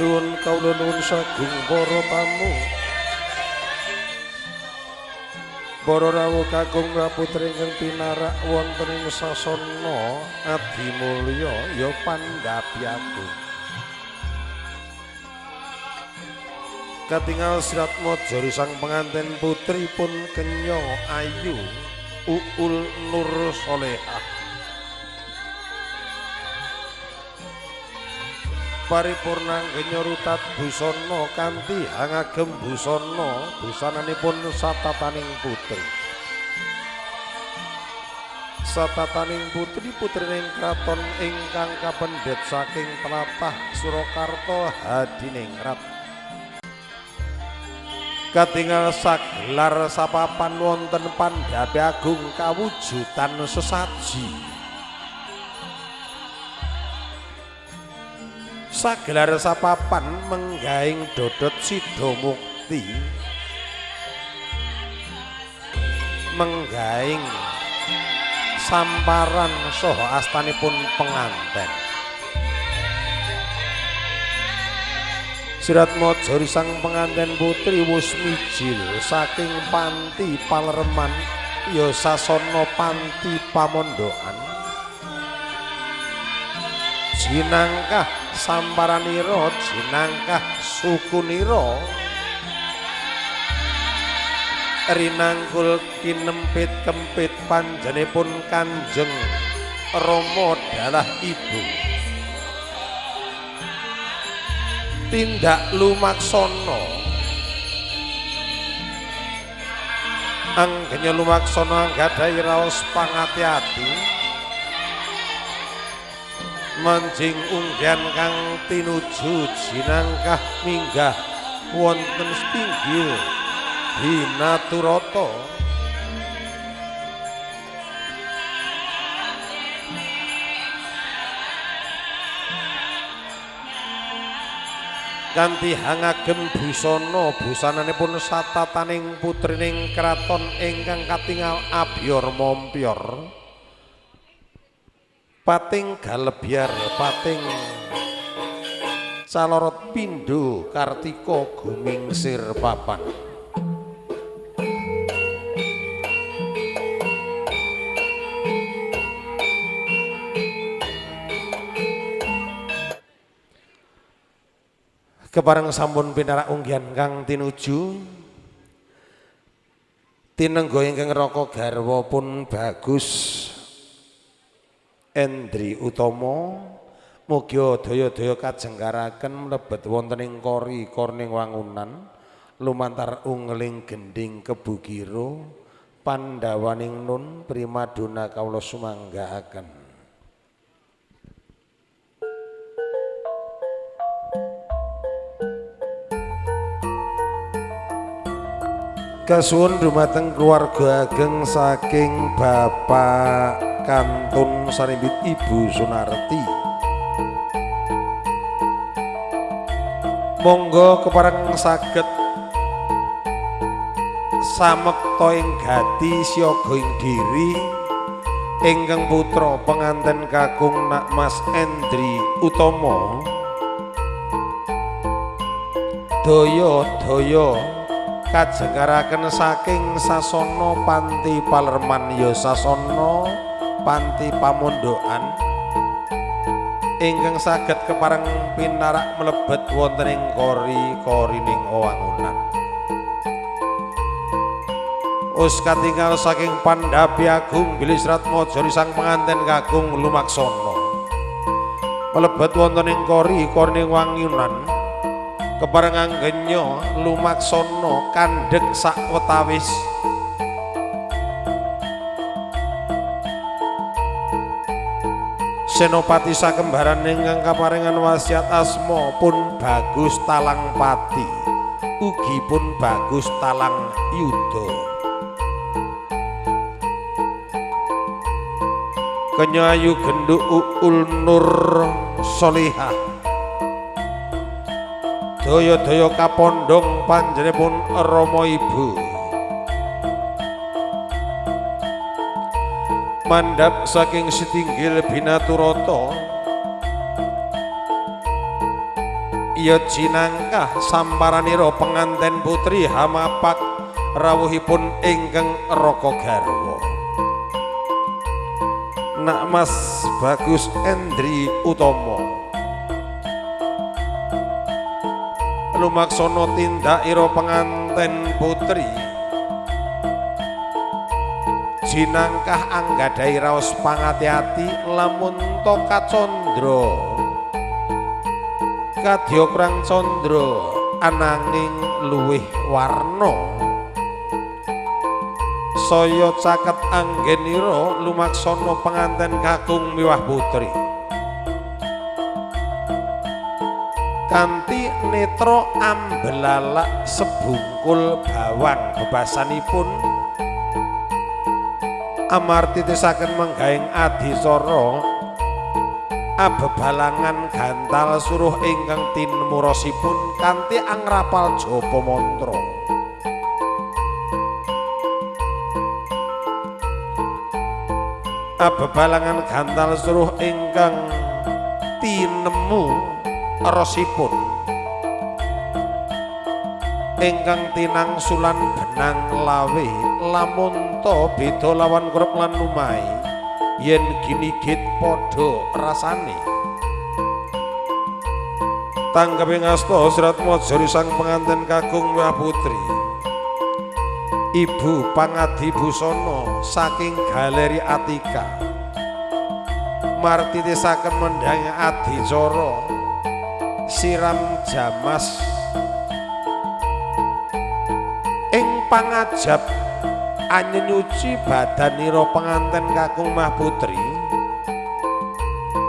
Nuwun kawula nuwun sagung para tamu. Para rawuh kakung putri ingkang pinarak wonten ing sasana adimulya ya Pandhapi Agung. Katingal sirat mojori sang pengantin putri pun kenya ayu Uul Nur Solehah. Paripurna ngenyorutat busana kanthi hangagem busana busananipun satataning putri. Satataning putri putrining kraton ingkang kapendhet saking tlatah Surakarta Hadiningrat. Katingal sagelar sapapan wonten Pandhapi Agung kawujudan sesaji. Sagelar sapapan menggaing dodot sida mukti, menggaing samparan saha astanipun penganten. Sirat mojori sang penganten putri wus mijil saking panti palereman ya sasana panti pamondokan. Jinangkah samparanira, jinangkah sukunira, rinangkul kinempit kempit panjenipun Kanjeng Rama dalah ibu. Tindak lumaksana anggenya lumaksana anggadhahi raos pangati-ati manjing unggian kang tinuju jinangkah minggah wonten setinggil binaturata. Kanthi hangagem busana busananipun satataning putrining kraton ingkang katingal abyor mompyor pating galebyar pating calorot pindho kartika gumingsir papan. Kepareng sampun pinarak unggihan kang tinuju tinenggo ingkang raka garwa pun Bagus Endri Utomo, mugi daya-daya kajengkaraken mlebet wonten ing kori korning wangunan lumantar ungeling gendhing kebukira pandhawaning nun primadona kawula sumanggaaken. Kasuwun dumateng keluarga ageng saking Bapak Kantun Sarimbit Ibu Sunarti. Monggo kepareng saged samekta ing gati siaga ing diri ingkang putra penganten kakung Nak Mas Endri Utomo. Daya-daya kajengkaraken saking sasana panti palerman ya sasana panti pamondokan ingkang saged kepareng pinarak mlebet wonten ing kori-korining wangunan. Us katingal saking Pandhapi Agung bilih serat mojori sang penganten kakung lumaksana mlebet wonten ing kori-korining wangunan kepareng anggenya lumaksana kandhek sakwetawis Senopati sakembaran ingkang kaparingan wasiat asma pun Bagus Talang Pati ugi pun Bagus Talang Yuda. Kenya ayu genduk Uul Nur Solihah daya-daya kapondhong panjenenganipun Rama Ibu mandhap saking sitinggil binaturata Ya jinangkah samparanira penganten putri hamapak rawuhipun ingkang raka garwa. Nak Mas Bagus Endri Utomo lumaksana tindakira penganten putri jinangkah anggadhahi raos pangati-ati lamun ta kacandra kadya kurang candra ananging luwih warna saya caket anggenira lumaksana penganten kakung miwah putri kanthi netra ambelalak sebungkul bawang bebasanipun amarti titisaken menggaing adicara abebalangan gantal suruh ingkang tinmurosipun kanthi angrapal japa mantra. Abebalangan gantal suruh ingkang tinemu rosipun ingkang tinangsulan benang lawe lamun ta beda lawan kerep lan lumai yen ginigit padha rasane. Tanggapi ngasta surat mojori sang penganten kakung miwah putri Ibu Pangadi Busana saking Galeri Atika martitisaken mendhang adicara siram jamas ing pangajab anyenyuci badanira penganten kakung mah putri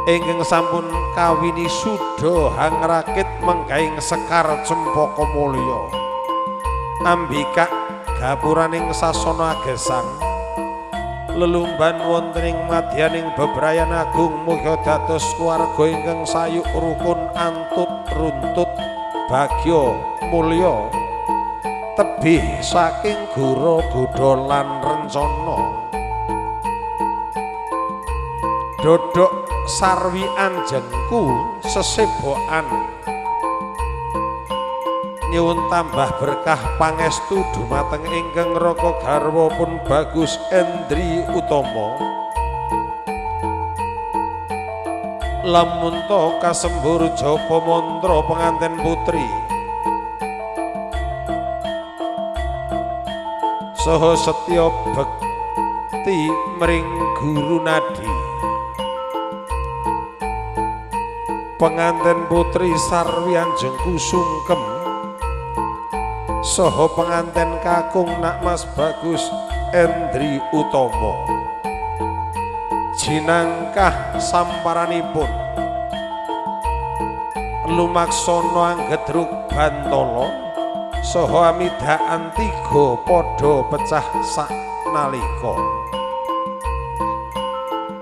ingkang sampun kawini suda hangrakit menggaing sekar cempaka mulya ambikak gapuraning sasana agesang lelumban wonten ing madyaning bebrayan agung muga dados keluarga ingkang sayuk rukun antut runtut bagya mulya tebih saking gura godha lan rencana. Dodok sarwi anjengku sesebokan nyuwun tambah berkah pangestu dumateng ingkang raka garwa pun Bagus Endri Utomo lamun ta kasembur japa mantra penganten putri saha setya bekti mring guru nadi. Penganten putri sarwi anjengku sungkem saha penganten kakung nak Mas Bagus Endri Utomo jinangkah samparanipun lumaksana anggedruk bantala saha amidaan tiga padha pecah saknalika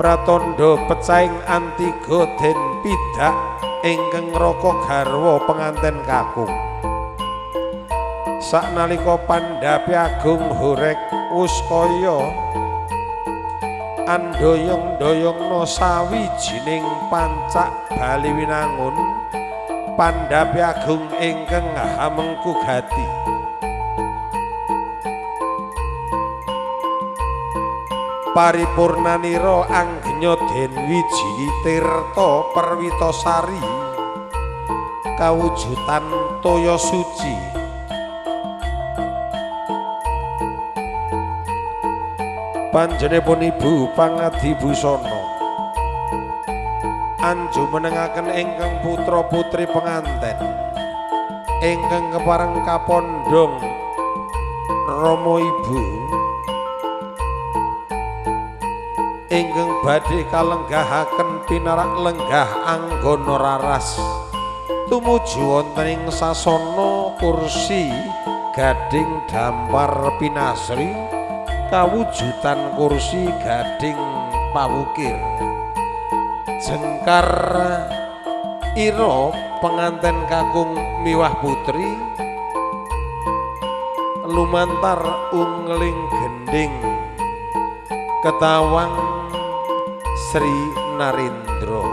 pratandha pecahing antiga den pidak ingkang raka garwa penganten kakung. Saknalika pandhapi agung horeg wus kaya andoyong-doyongna sawijining pancak bali winangun pandhapi agung ingkang hamengku gati. Paripurnanira anggenya den wiji tirta perwitasari kawujudan toya suci. Panjenenganipun Ibu Pangadi Busana anjumenengaken ingkang putra putri penganten ingkang kepareng kapondhong rama ibu ingkang badhe kalenggahaken pinarak lenggah anggana raras tumuju wonten ing sasana kursi gading dampar pinasri kawujudan kursi gading pawukir jengkar ira penganten kakung miwah putri lumantar ungling gending ketawang Sri Narendra.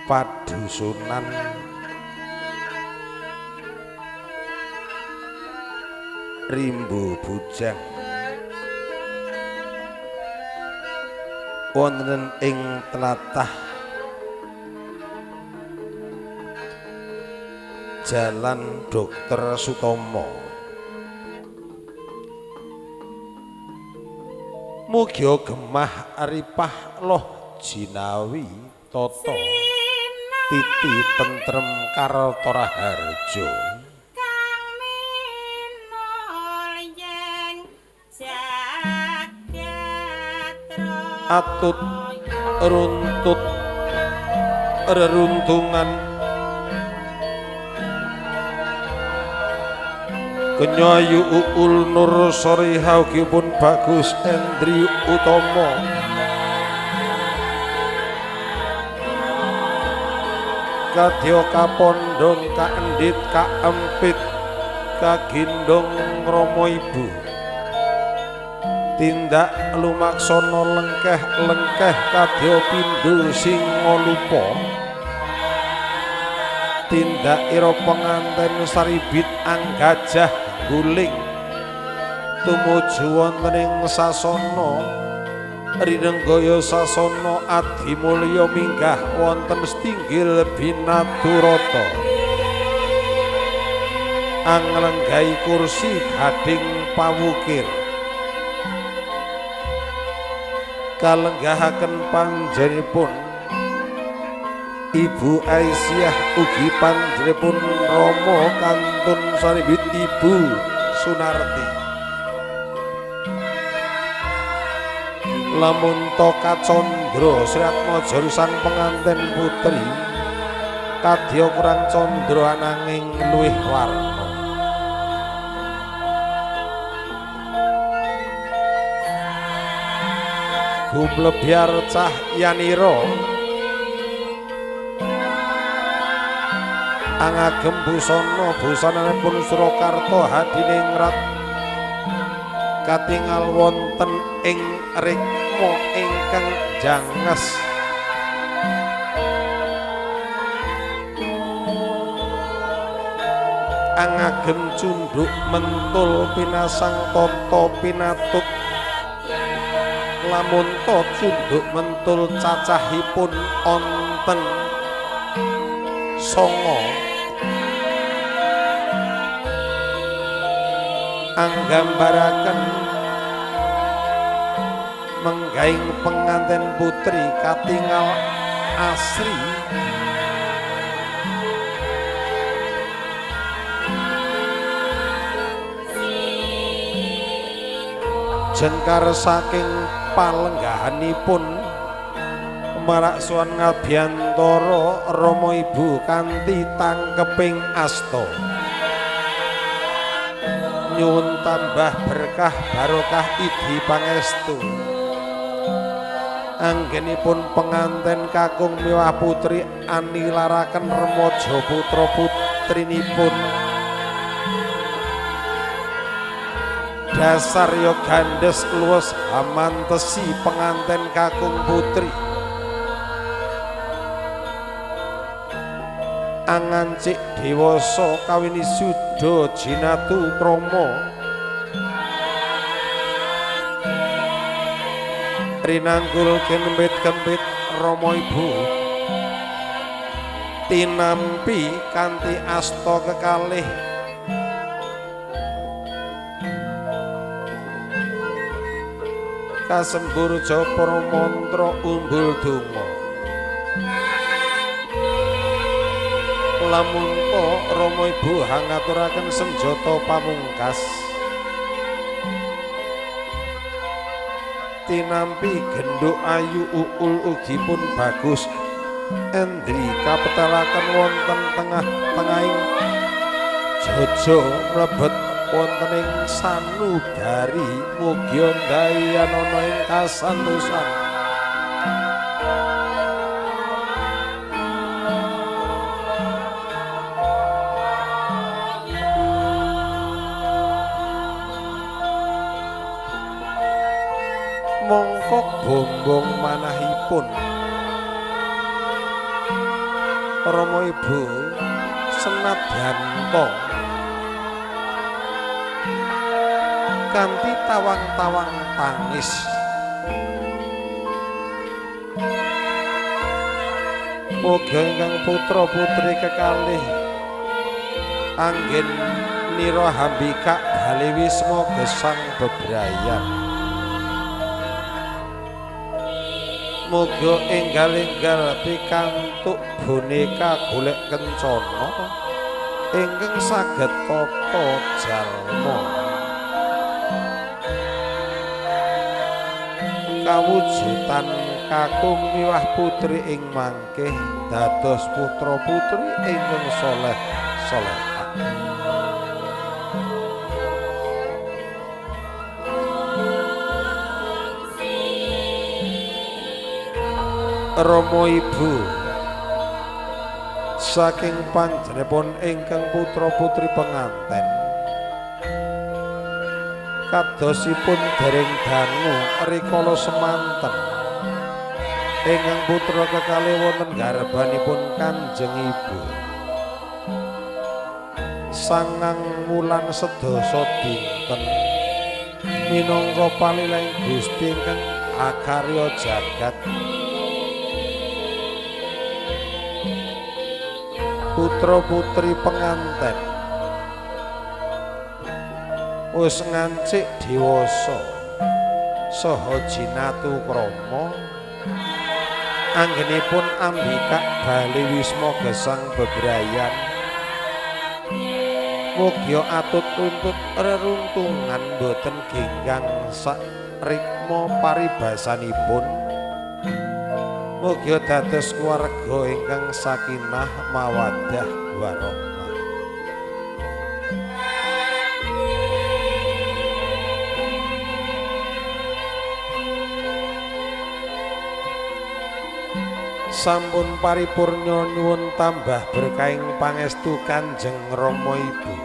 Padusunan Rimbo Bujang wonten ing tlatah Jalan Dr. Sutomo. Mugia gemah ripah loh jinawi tata titi tentrem karta raharja. Atut runtut reruntungan kenyayu uul nur soriha ugi pun Bagus Endri Utomo kadya kapondhong kaendhit kaempit kagindhong rama ibu tindak lumaksana lengkeh-lengkeh kadya pindho singalupa tindak ira penganten saribit anggajah guling tumuju wonten ing sasana rinenggaya sasana adimulya minggah wonten setinggil binaturata anglenggahi kursi gading pawukir kalenggahaken panjenenganipun Ibu Aisyah ugi panjenenganipun Rama kantun saribit Ibu Sunarti. Lamun ta kacandra Sriatmaja sang penganten putri kadya kurang candra ananging luwih warna. Gumlebyar cahyanira angagem busana busananipun Surakarta hadiningrat katingal wonten ing rikma ingkang janges angagem cunduk mentul pinasang tata pinatut lamun ta cunduk mentul cacahipun onten 9 anggambaraken menggaing penganten putri katingal asri jengkar saking palenggahanipun marak sowan ngabiyantara rama ibu kanthi tangkeping asta nyuwun tambah berkah barokah idi pangestu anggenipun penganten kakung miwah putri anilaraken remaja putra putrinipun dasar ya gandes luwes hamantesi penganten kakung putri angancik dewasa kawini suda jinatu krama rinanggul kempit-kempit rama ibu tinampi kanthi asta kekalih kasembur japa mantra umbul donga. Lamun ta rama ibu hangaturaken senjata pamungkas tinampi genduk ayu uul ugi pun Bagus Endri kapetelaken wonten tengah-tengahing jojo mlebet wonten ing sanubari mugia ndayanana ing kasantosan. Mongko bombong manahipun Rama Ibu senadyanto kanthi tawang-tawang tangis muga ingkang putra putri kekalih anggen nira hambikak bali wisma gesang bebrayan. Muga enggal-enggal pikantuk boneka golek kencana ingkang saged tata jalma kawujudan kakung miwah putri ing mangke dados putra putri ingkang soleh solehah. Rama Ibu saking panjenenganipun ingkang putra putri penganten kadosipun dereng dangu rikala semanten ingkang putra kekalih wonten garbanipun Kanjeng Ibu sangang wulan sedasa dinten minangka palilahing Gusti ingkang akarya jagat. Putra putri penganten wis ngancik dewasa saha jinatu krama anggenipun ambikak bali wisma gesang bebrayan. Mugia atut tuntut reruntungan boten genggang sak rikma paribasanipun. Mugia dados keluarga ingkang sakinah mawaddah warahmah. Sampun paripurna nyuwun tambah berkahing pangestu Kanjeng Rama Ibu.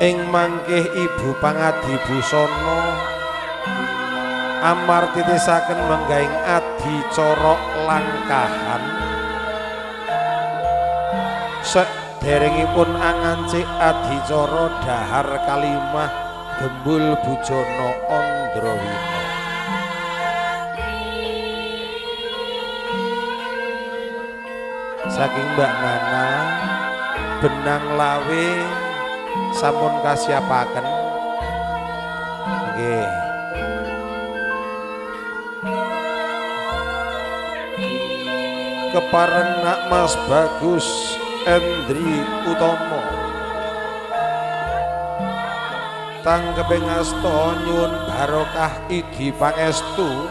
Ing mangkih Ibu pangadi busana amar titisaken menggahing adicara langkahan sederengipun angancik adicara dahar kalimah gembul bujana Andrawina. Saking Mbak Nana benang lawe sampun kasiapaken nggih. Kepareng Nak Mas Bagus Endri Utomo tangkeping asta nyuwun barokah idi pangestu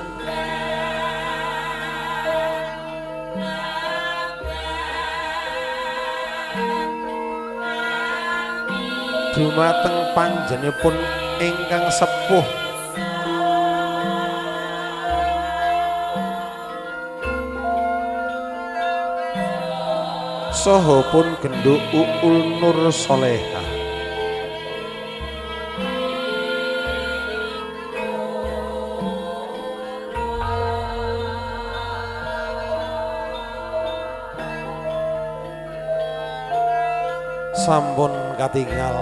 dumateng panjenenganipun ingkang sepuh saha pun genduk Uul Nur Solehah. Sampun katingal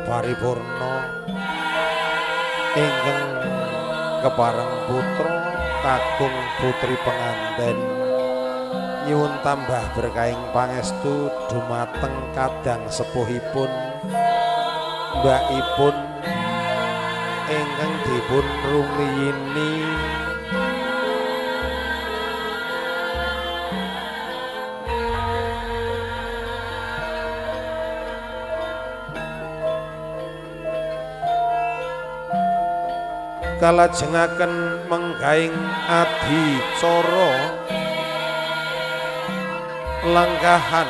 paripurna ingkang kepareng putra kakung putri penganten nyuwun tambah berkahing pangestu dumateng kadang sepuhipun mbakipun ingkang dipun rumiyini kalajengaken menggahing adicara langkahan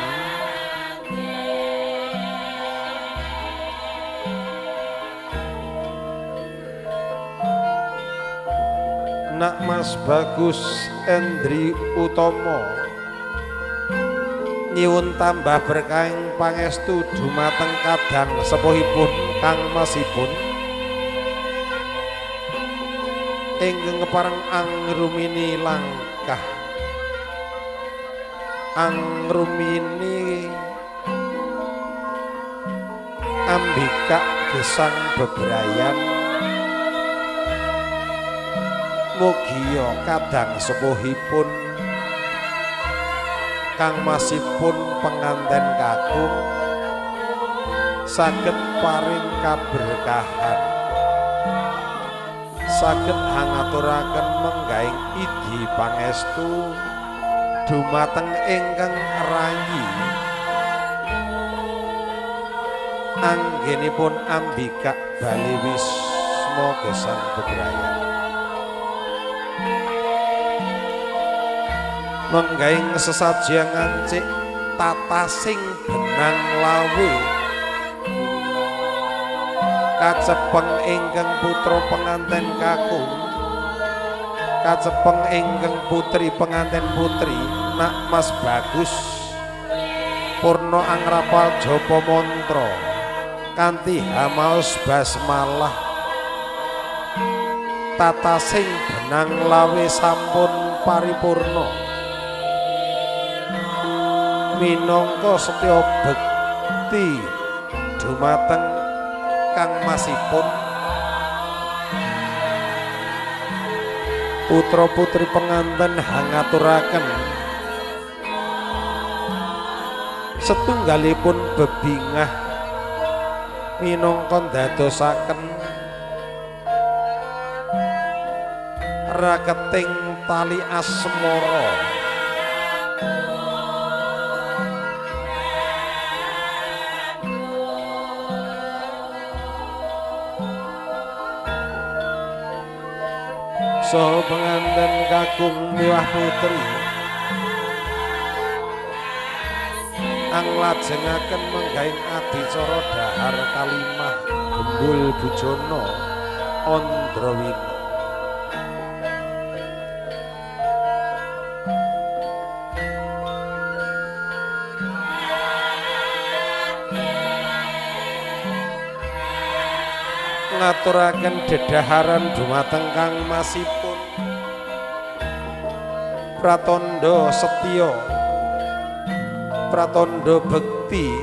Nak Mas Bagus Endri Utomo nyuwun tambah berkahing pangestu dumateng kadang sepuhipun kang masipun Ingkang kepareng angrumini langkah, angrumini ambikak gesang bebrayan, mugia kadang sepuhipun kang masipun penganten kakung saged paring kaberkahan, saged hangaturaken menggahing idhi pangestu dumateng ingkang rayi anggenipun ambikak bali wisma gesang bebrayan. Menggahing sesajian ngancik tatasing benang lawe kacepeng ingkang putra penganten kakung, kacepeng ingkang putri penganten putri nak Mas Bagus Purna angrapal japa mantra kanthi hamaos basmalah tatasing benang lawe sampun paripurna minangka setya bekti dumateng kang masipun putra putri penganten hangaturaken setunggalipun bebingah minangka ndadosaken raketing tali asmara. Saha penganten kakung miwah putri anglajengaken menggahing adicara dahar kalimah gembul bujana Andrawina. Ngaturaken dedaharan dumateng kang masipun pratandha setya pratandha bekti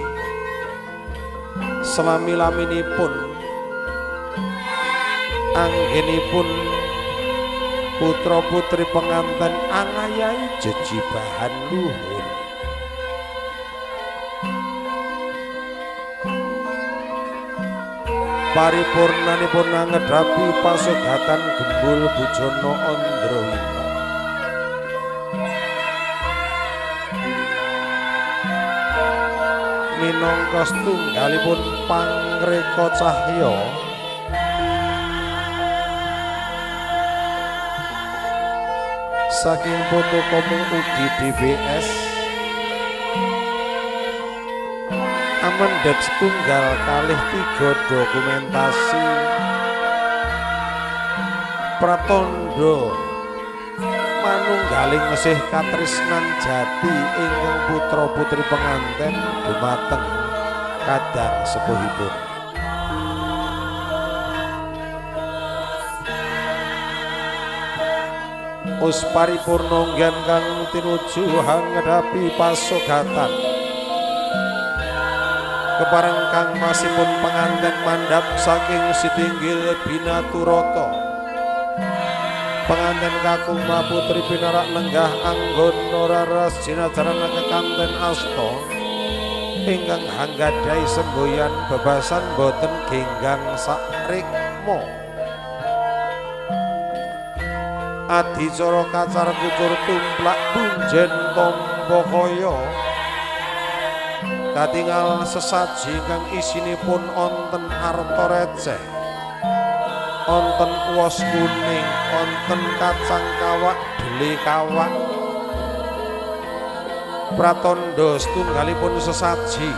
selami-laminipun anggenipun putra putri penganten angayahi jejibahan luhur. Paripurnanipun angedhapi pasugatan gembul bujana Andrawina. Minangka setunggalipun pangreka cahya saking foto Komung ugi DVS amendhet setunggal kalih tiga dokumentasi pratandha manunggaling mesih katresnan jati ingkang putra putri penganten dumateng kadang sepuhipun. Us paripurna nggen kang tinuju hangedhapi pasugatan kepareng kang masipun penganten mandhap saking sitinggil binaturata. Penganten kakung putri pinarak lenggah anggon raras jinajaran kekanten asta ingkang hanggadhahi semboyan bebasan boten genggang sakrikma. Adicara kacar kucur tumplak punjen tampa kaya katingal sesaji kang isinipun onten arta receh, onten uos kuning, onten kacang kawak, dele kawak. Pratandha setunggalipun sesaji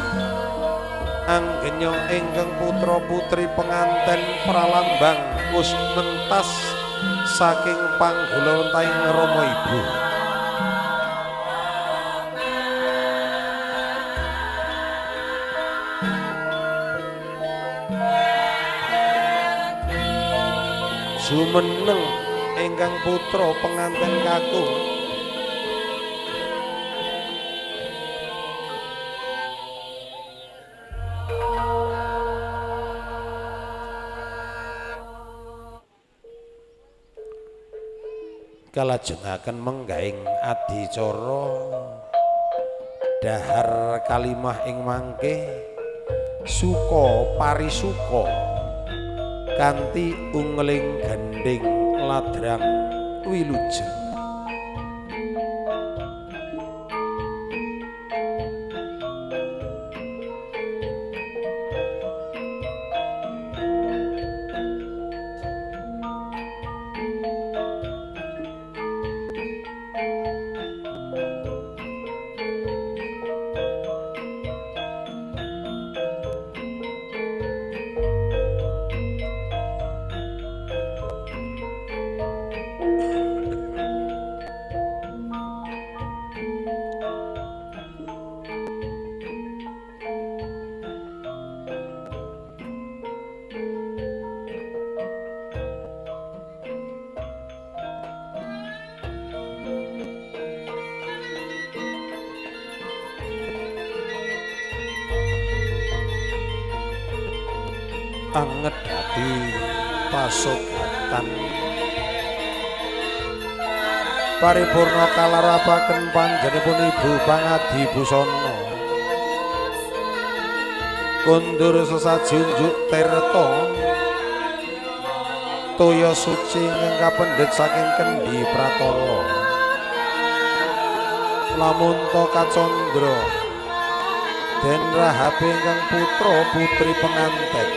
anggenya ingkang putra putri penganten pralambang wus mentas saking panggulawentahing rama ibu. Jumeneng Ingkang putra penganten kakung kalajengaken menggahing adicara dahar kalimah ing mangke suka parisuka kanthi ungeling gendhing ladrang wilujeng. Angedhapi pasogatan paripurna kalarapaken panjenenganipun Ibu Pangadi Busana kondur sesaji unjuk tirta toya suci ingkang kapendhet saking Kendhi Pratala lamunta kacandra den rahape ingkang putra putri penganten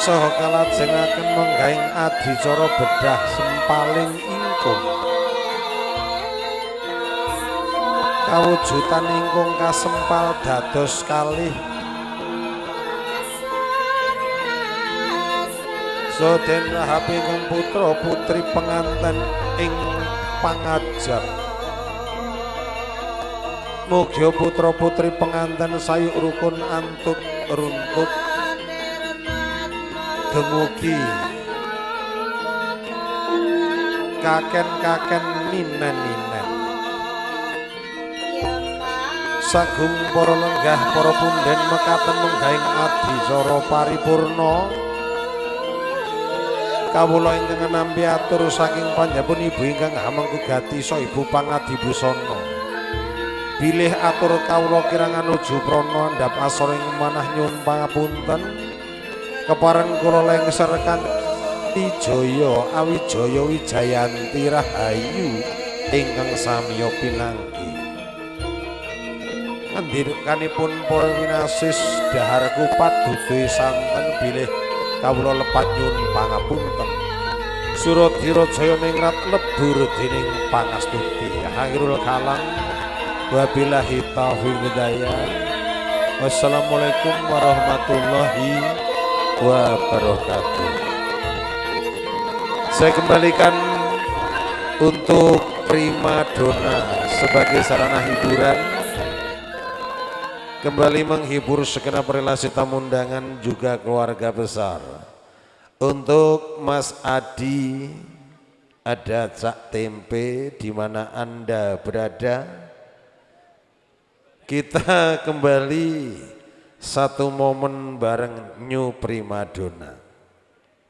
saha kalajengaken menggahing adicara bedah sempaling ingkung kawujudan ingkung kasempal dados kalih saha den rahape ingkang putra putri penganten ing pangajap mugia putra putri penganten sayuk rukun antut runtut dumugi kaken-kaken ninen-ninen sagung para lenggah para punden mekaten menggahing adicara paripurna kawula ingkang nampi atur saking panjenenganipun ibu ingkang hamengku gati sa Ibu Pangadi Busana bilih atur kawula kirangan nuju prana andhap asor ing manah nyuwun pangapunten kepareng kula lengser kanthi jaya awijaya wijayanti rahayu ingkang samiya pinanggi ngendikanipun para winasis dhahar kupat duduhe santen bilih kawula lepat nyuwun pangapunten Suradira jaya ningrat lebur dening pangastuti. Akhirul kalam wabillahi taufiq hidayah. Wassalamualaikum warahmatullahi wabarakatuh. Saya kembalikan untuk primadona sebagai sarana hiburan, kembali menghibur segenap relasi tamu undangan juga keluarga besar. Untuk Mas Adi, ada Cak Tempe di mana Anda berada. Kita kembali satu momen bareng New Primadona.